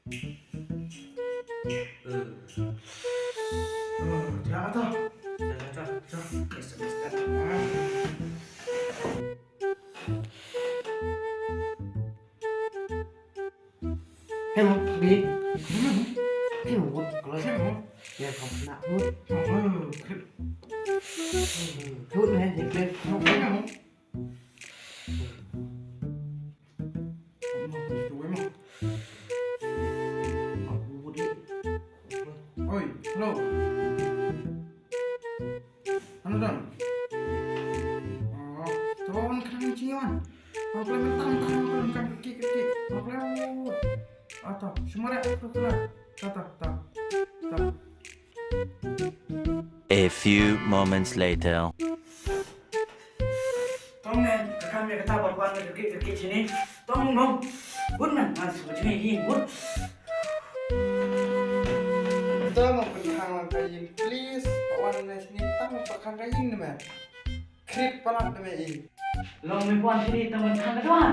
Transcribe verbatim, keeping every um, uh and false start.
Jaka to. Jaka to. Hei mo, bi. Hei mo, wut, kalau hei mo. Ya, kau nak wut. Wut ni, ya, kau. Oi, hello. Ano dang? Oh, to wan khnang jingwan. Wan khlem tam tam, wan khlem kam kiki kiki. Wan khlem. Ato, semara to kena. Ta ta ta. Ta. A few moments later. Tong ne, ka kam ïa kata ba kwan ka kit ka kit sini. Tong nong. Bun man, man su jini hi bun. Tong nong pynkhang lang ka ïing, please. Wan ne sini tang pynkhang ka ïing ne me. Krit palat ne me ïing. Long me wan sini tang pynkhang ka duan.